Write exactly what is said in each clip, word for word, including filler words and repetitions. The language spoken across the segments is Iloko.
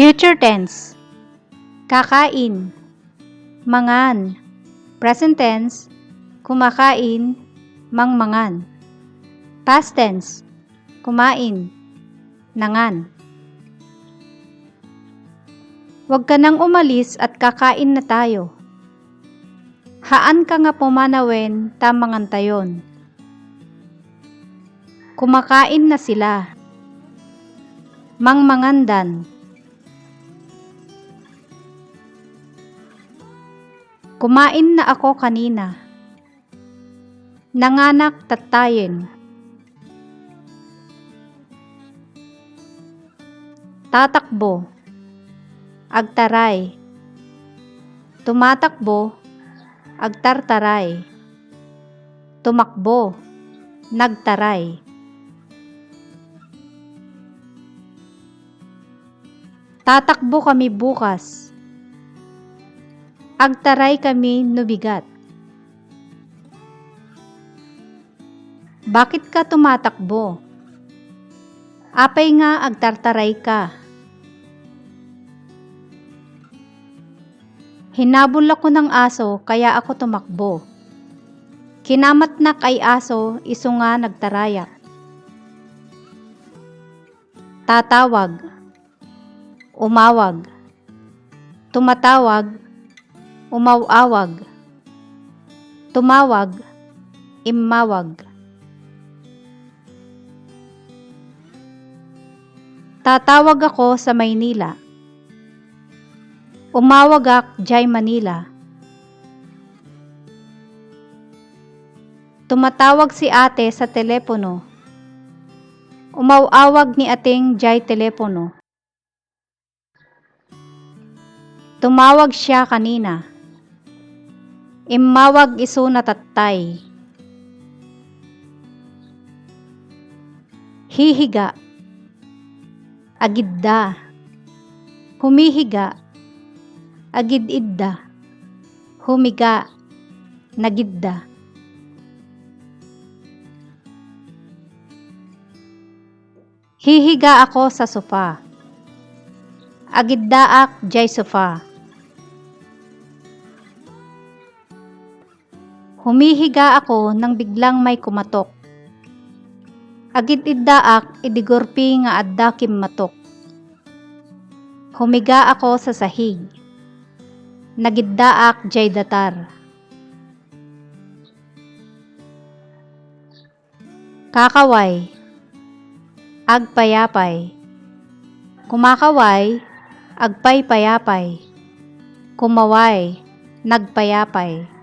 Future tense. Kakain. Mangan. Present tense. Kumakain. Mangmangan. Past tense. Kumain. Nangan. Huwag ka nang umalis at kakain na tayo. Haan ka nga pumanawen ta mangantayon. Kumakain na sila. Mangmangandan. Kumain na ako kanina. Nanganak tattayen. Tatakbo. Agtaray. Tumatakbo. Agtartaray. Tumakbo. Nagtaray. Tatakbo kami bukas. Agtaray kami no bigat. Bakit ka tumatakbo? Apay nga agtartaray ka? Hinabol ako ng aso kaya ako tumakbo. Kinamatnak ay aso isu nga nagtarayak. Tatawag. Umawag. Tumatawag. Umaw-awag. Tumawag. Immawag. Tatawag ako sa Maynila. Umawagak jay Manila. Tumatawag si ate sa telepono. Umaw-awag ni ating jay telepono. Tumawag siya kanina. Immawag isuna tattay. Hihiga. Agidda. Humihiga. Agid-idda. Humiga. Nagidda. Hihiga ako sa sofa. Agiddaak jay sofa. Humihiga ako nang biglang may kumatok. Agid-iddaak idi gurpi nga adda kimmatok. Humiga ako sa sahig. Nagiddaak jay datar. Kakaway. Agpayapay. Kumakaway. Agpaypayapay. Kumaway. Nagpayapay.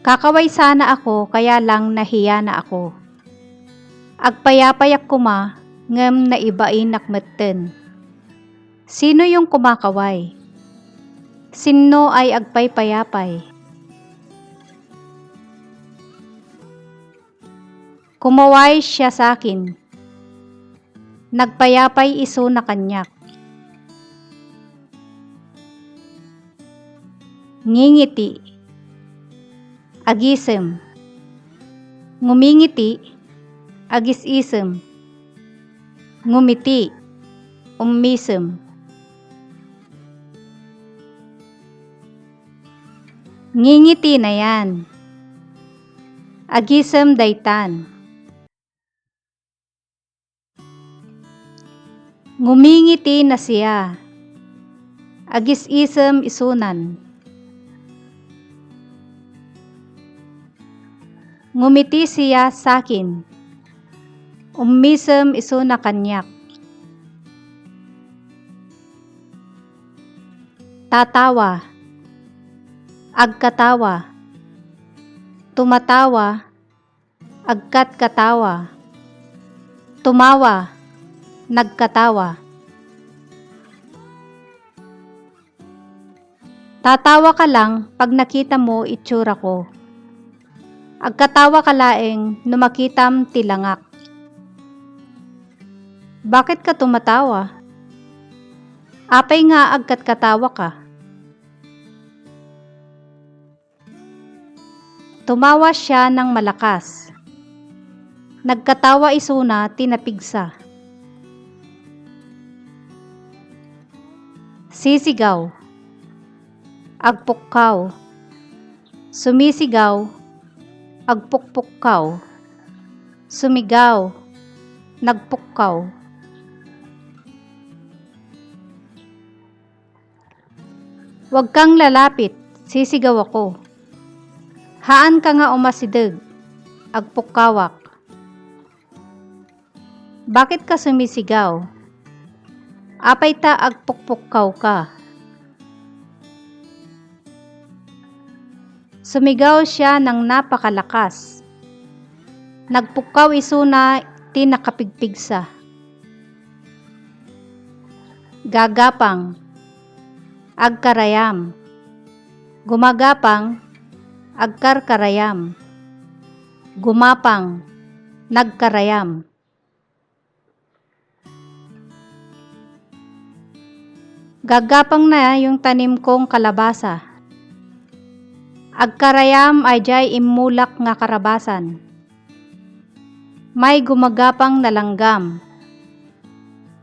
Kakaway sana ako, kaya lang nahiya na ako. Agpayapayak koma, ngem naibainak metten. Sino yung kumakaway? Sinno ay agpaypayapay? Kumaway siya sakin. Nagpayapay isuna kaniak. Ngingiti. Agisem. Ngumingiti. Agis-isem. Ngumiti. Ummisem. Ngingiti na yan. Agisem daytan. Ngumingiti na siya. Agis-isem isunan. Ngumiti siya sakin. Ummisem isuna kaniak. Tatawa. Agkatawa. Tumatawa. Agkatkatawa. Tumawa. Nagkatawa. Tatawa ka lang pag nakita mo itsura ko. Agkatawa ka laeng no makitam ti langak. Bakit ka tumatawa? Apay nga agkatkatawa ka? Tumawa siya ng malakas. Nagkatawa isuna ti napigsa. Sisigaw. Agpukkaw. Sumisigaw. Agpukpukkaw. Sumigaw. Nagpukkaw. "Huwag kang lalapit," sisigaw ako. "Haanka nga umasideg," agpukkawak. "Bakit ka sumisigaw? Apay ta agpukpukkaw ka?" Sumigaw siya nang napakalakas. Nagpukkaw isuna ti nakapigpigsa. Gagapang. Agkarayam. Gumagapang. Agkarkarayam. Gumapang. Nagkarayam. Gagapang na yung tanim kong kalabasa. Agkarayam ay jay immulak nga karabasan. May gumagapang na langgam.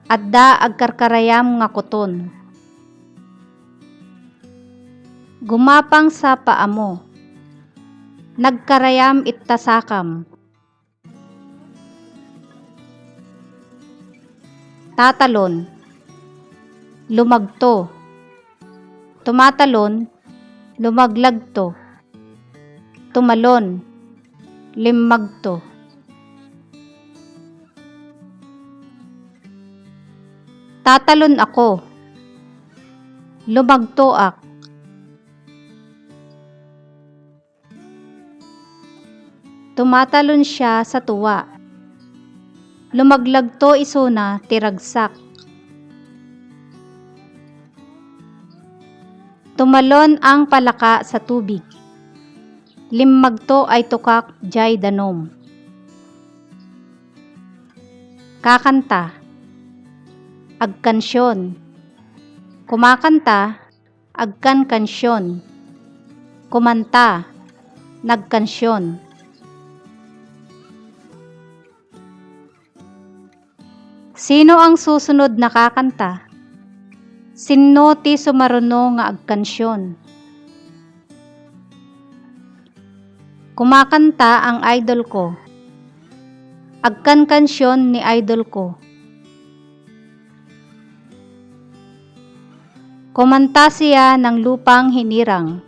Adda agkarkarayam nga kuton. Gumapang sa paamo. Nagkarayam ita sakam. Tatalon. Lumagto. Tumatalon, lumaglagto. Tumalon, limmagto. Tatalon ako. Lumagtoak. Tumatalon siya sa tuwa. Lumaglagto isuna ti ragsak. Tumalon ang palaka sa tubig. Limmagto ay tukak jay danum. Kakanta. Agkansion. Kumakanta. Agkankansion. Kumanta. Nagkansion. Sino ang susunod na kakanta? Sinno ti sumaruno nga agkansion? Kumakanta ang idol ko. Agkankansion ni idol ko. Kumanta siya ng lupang hinirang.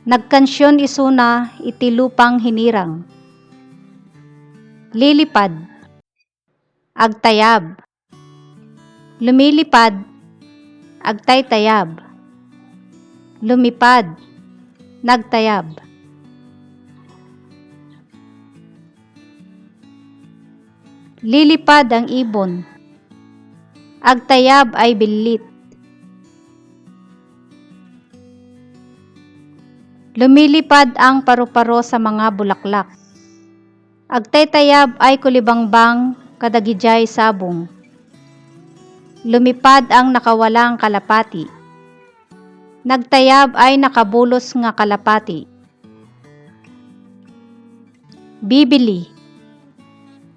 Nagkansion isuna iti lupang hinirang. Lilipad. Agtayab. Lumilipad. Agtaytayab. Lumipad. Nagtayab. Lilipad ang ibon. Agtayab ay billit. Lumilipad ang paru-paro sa mga bulaklak. Agtaytayab ay kulibangbang kadagidiay sabong. Lumipad ang nakawalang kalapati. Nagtayab ay nakabulos nga kalapati. Bibili.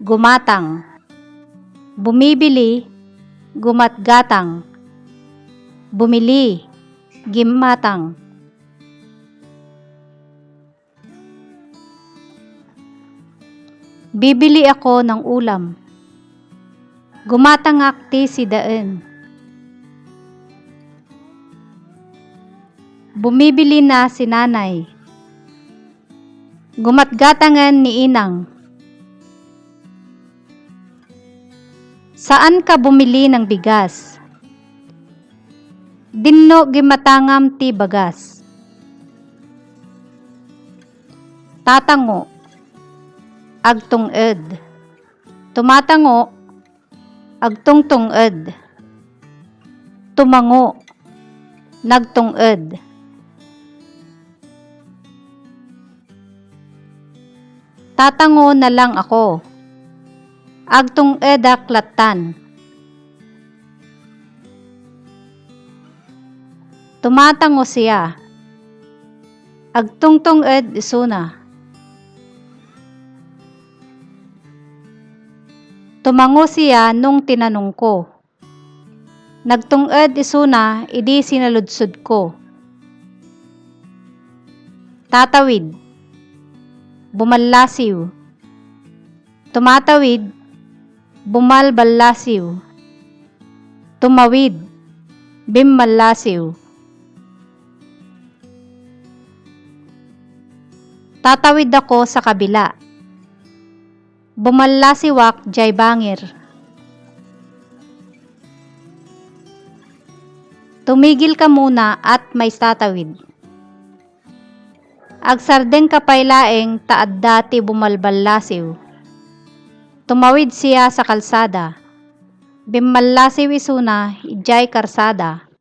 Gumatang. Bumibili. Gumatgatang. Bumili. Gimmatang. Bibili ako ng ulam. Gumatangak ti sidaen. Bumibili na si nanay. Gumatgatangan ni inang. Saan ka bumili ng bigas? Dinno gimatangam ti bagas. Tatango. Agtung-ed. Tumatango. Agtungtung-ed. Tumango. Nagtung-ed. Tatango na lang ako. Agtung-edak lattan. Tumatango siya. Agtungtung-ed isuna. Tumango siya nung tinanongko. Nagtung-ed isuna idi sinaludsodko. Tatawid. Bumallasiw. Tumatawid. Bumalballasiw. Tumawid. Bimmallasiw. Tatawid ako sa kabila. Bumallasiwak jay bangir. Tumigil ka muna at maitatawid. Agsardeng ka pay laeng ta adda ti bumalballasiw. Tumawid siya sa kalsada. Bimmallasiw isuna idiay karsada.